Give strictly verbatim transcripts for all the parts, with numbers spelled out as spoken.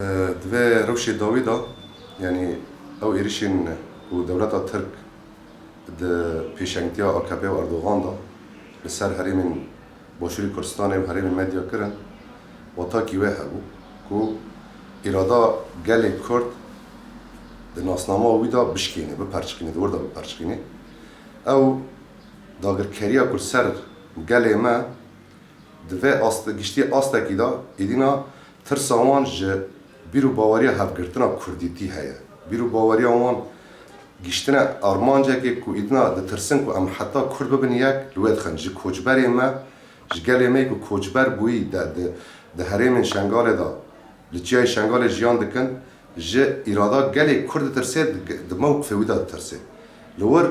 Di vê rewşê dawî de, yanî ew êrişên ku dewleta Tirk di pêşengtiya A K P û Erdogan de li ser herêmên Başûrê Kurdistanê û herêmên me diya kirin, watakî wê hebû ku îrada gelê Kurd di nasnama wî de bişkêne, biperçiqîne, di wir de biperçiqîne. Ew dagirkeriya ku li ser gelê me di vê ast-, giştî astekî de, êdîna tirsa wan ji bîr û baweriya hevgirtina kurdîtî heye. Bîr û baweriya wan giştine armancekê ku êdîna ditirsin ku em heta kurd bibin yek, li wê dixin. Ji koçberên me, ji gelê me ku koçber bûyî de, di, di herêmên Şengalê de, li çiyayê Şengalê jiyan dikin, ji îrada gelê kurd ditirsê, di, di mewqifê wî de ditirsê. Li wir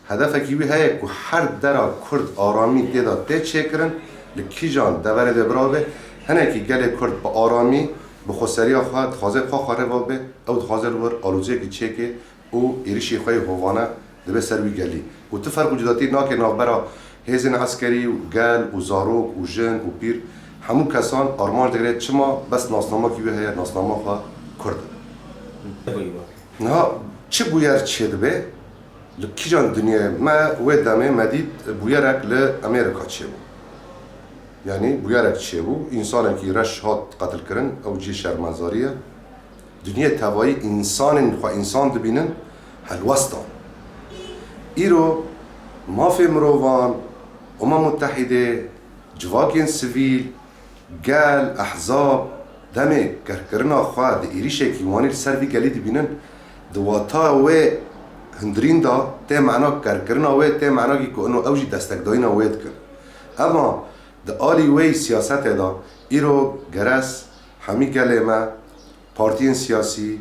hedefekî wî heye ku her dera kurd aramî tê de tê çêkirin, li kîjan deverê de birabe, hinekî gelê kurd bi aramî, bi xweseriya xwe, dixwaze xwe xwe rê ve bibe, ew dixwaze li wir aloziyekî çêke û êrişê xwe yê hovane dibe ser wî gelî. Û tu ferq û cudatî nake navbera hêzên eskerî û gel û zarok û jin û pîr, hemû kesan armanc digire, çima bes nasnamakî wê heye, nasnama xwe kurd e. Niha çi bûyer çêdibe, li kîjan dinyayê me wê demê me dît bûyerek li Amerîka çêbû. Yanî bûyerek çêbû, însanekî reş hat qetilkirin, ew cihê şermezarî ye. Dinyê tevayî însanên xwe însan dibînin, helwestan. Îro mafê mirovan, Umem Mutehîdê, civakên sivîl, gel, ehzab, demê gerkirina xwe di êrîşekî wanî li ser vî gelî dibînin, di wata wê hundirîn de tê mena gerkirina wê, tê menakî ku ino ew jî destekdayîna wê dikin. Ema di alî wê yî siyasetê de îro geres hemî gelê me, partiyên siyasî,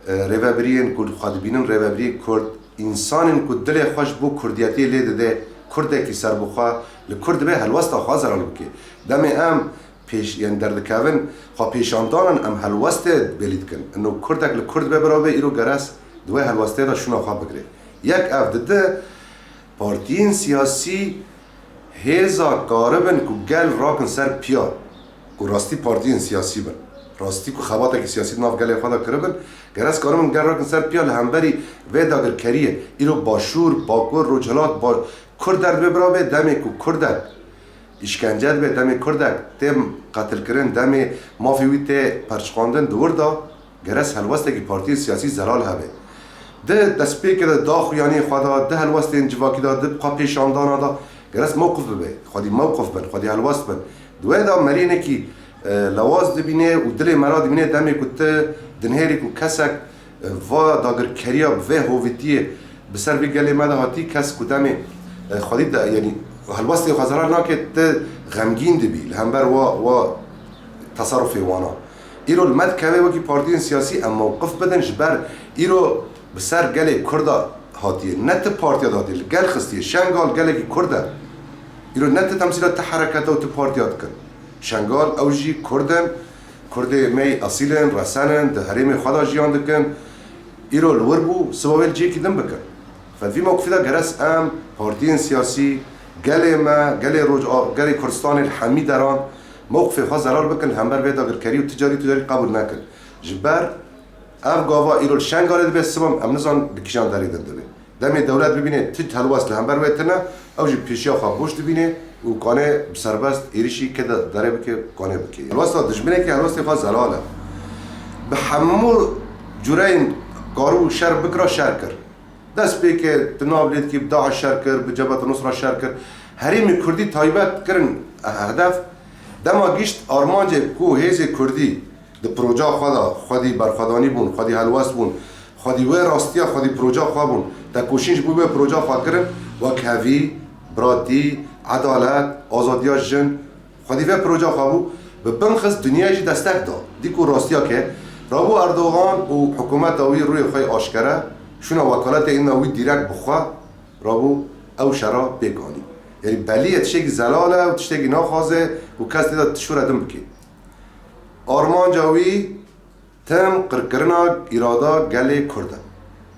e, rêvebiriyên ku xwe dibînin rêvebiriyê kurd, însanên ku dilê xwe ji bo kurdiyetiyê lê dide, kurdekî serbixwe li kurd dibe, helwesta xwe zelal bike. Demê em pêş, yên derdikevin, xwe pêşandanin, em helwestê belî dikin. Ino kurdek li kurd be bira be, îro geres di wê helwestê de şûna xwe bigire. Yek ev, di di, partiyên siyasî hêza karibin ku gel rakin ser piya, ku rastî partiyên siyasî bin, rastî ku xebatekî siyasî di nav gelê xwe de kiribin, geres karibin gel rakin ser piya li hemberî vê dagirkeriyê. Îro Başûr, Bakur, Rojhilat, ba-, Kurd derdibe bira bê, demê ku Kurdek îşkence dibe, demê Kurdek tê qetilkirin, demê mafê wî tê perçiqandin, di wir de geres helwestekî partiyên siyasî zelal hebe. Di destpêkê de, daxuyaniyê xwe de, di helwestên civakî de, di xwe pêşandana de geres mewqif bibe. Xwedî mewqif bin, xwedî helwest bin. Di wê de merînekî, e, lewaz dibîne û dilê mera dibîne demê ku tu dinihêrî ku kesek, e, va dagirkeriya bi vê hovîtiyê bi ser vê gelê me de hatî, kes ku demê, e, xwedî de, yanî helwestê xwe zelal nake, tu xemgîn dibî li hember wa, wa teserufê wana. Îro li me dikeve wekî partiyên siyasî em mewqif bidin, ji ber îro bi ser gelê Kurda hatiye, ne ti partiya de hatiye, li gel xistiye. Şengal gelekî Kurd e. Îro ne ti temsîla ti hereketa û ti partiya dikin. Şengal ew jî Kurd in, Kurdê me yê esîl in, resen in, di herêmê xwe de jiyan dikin. Îro li wir bû, siba wê li cihekî din bikin. Fe di vî mewqifî de geres em, partiyên siyasî, gelê me, gelê Roj-, gelê Kurdistanê li hemî deran mewqifê xwe zelal bikin, li hember vê dagirkerî û ti carî, ti carî qebûl nekin. Ji ber ev gava îro li Şengalê dibe, siba em nizanin di kîjan derê din dibe. Demê dewlet bibîne ti helwest li hember wê tune, ew jî pêşiya xwe boş dibîne û kane bi serbest êrişî kê de derê bike, kane bike. Helwesta dijminekî helwestê xwe zelal e. Bi hemû cureyên karibû şer bikira, şer kir. Dest pê kir, di nav lê dikî bi DAIŞ şer kir, bi Cebhet Nusra şer kir. Herêmê Kurdî taybet kirin hedef. Dema gişt armancê ku hêzê Kurdî di proca xwe de xwedî berxwedanî bûn, xwedî helwest bûn, xwedî wê rastiya xwedî proca xwe bûn, tekoşîn ji bo wê proca xwe kirin, wekhevî, biratî, edalet, azadiya jin, xwedî vê proca xwe bû, bi bin xist dinyayê jî destek da. Dî ku rastiya ke rabû Erdogan û hikûmeta wî rûyê xwe yê aşkere, şûna wekaletê îna wî dîrek bi xwe rabû ew şera pêk anî. Yanî belî ye tiştekî zelal e û tiştekî naxwaze û kes tê de tişûre din bike. Armanca wî tim qirkirina îrada gelê Kurd e.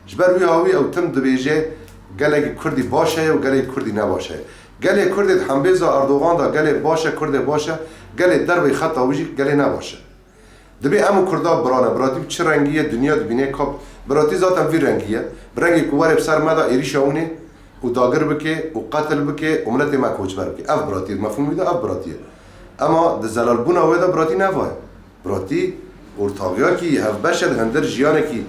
Ji ber wî hawî ew tim dibêje gelekî Kurdî baş heye û gelekî Kurdî ne baş heye. Gelê Kurdê di hembêza Erdogan de gelê baş e, Kurdê baş e, gelê derveyî xeta wî jî gelê ne baş e. Dibê em û Kurda birane, biratî bi çi rengî ye, dinya dibîne kap. Biratî zaten vî rengî ye. Bi rengê ku were bi ser me de êrîşa hûnê û dagir bike û qetil bike û miletê me koçber bike. Ev biratî ye, mefhûmî de ev biratî ye. Ema di zelalbûna wê de biratî neva ye. Biratî ortaxiyakî hevbeş e di hundir jiyanekî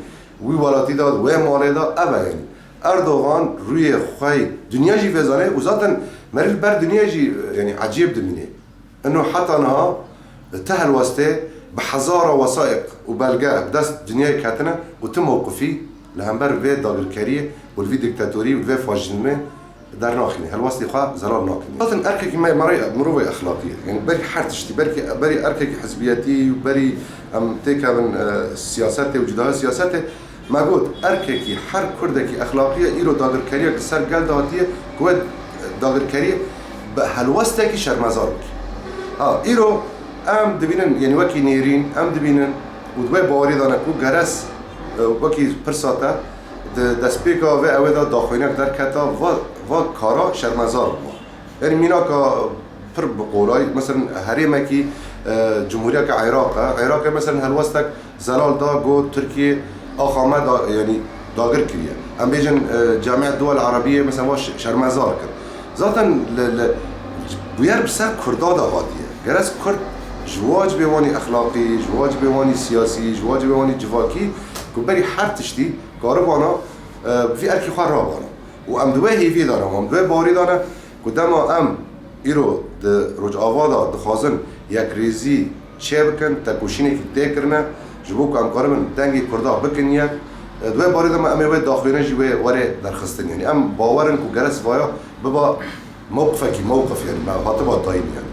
wî welatî de, wê malê de ev e yanî. Erdogan rûyê xwe yê dinya jî vê zane û zaten merî li ber dinya jî yanî ecêb dimîne. Ino heta niha ti helwestê bi hezara wesaiq û belge bi dest dinyayê ketine û ti mewqifî li hember vê dagirkeriyê û li vî diktatorî û li vê faşîzmê dernaxîne. Helwestê xwe zelal nakinîne. Zaten erkekî me, me re mirovê exlaqî ye. Yanî berî her tiştî, berî, berî erkekî hizbiyetî û berî em têkevin, e, siyasetê û cudahiya siyasetê, me got, erkekî, her kurdekî exlaqî ye, îro dagirkeriyek li ser gel de hatiye, ku wê dagirkeriyê bi helwestekî şermezar bike. Ha, îro em dibînin, yanî wekî nêrîn, em dibînin û di wê bawerî de ne ku geres, e, wekî pirsa te, di destpêka vê ewê de daxuyanek derketa, va, va kara şermezar bû. Yanî mînaka pir bi qolay, mesela herêmekî, e, Cumhuriyeka Iraq e. Iraqê mesela helwestek zelal da, got Tirkiye axa me da, yanî dagir kiriye. Em bêjin, e, Camiet Duwel Erebiyê mesela wa ş-, şermezar kir. Zaten li, li, bûyer bi ser Kurda de hatiye. Geres Kurd ji wa cibê wanî exlaqî, ji wa cibê wanî siyasî, ji wa cibê wanî civakî, ku berî her tiştî karibana, e, vî erkî xwe rabana. Û em di wê hêviyê de ne, û em di wê bawerî de ne ku dema em îro di Rojava de dixwazin yekrêzî çêbikin, tekoşînekî tê kirine, ji bo ku em karibin dengê Kurda bikin yek, di wê bawerî de me em ê wê daxuyanî jî wê were derxistin. Yanî em bawer in ku geres vaya biba mewqifekî, mewqif, yanî me hatiba dayîn, yanî.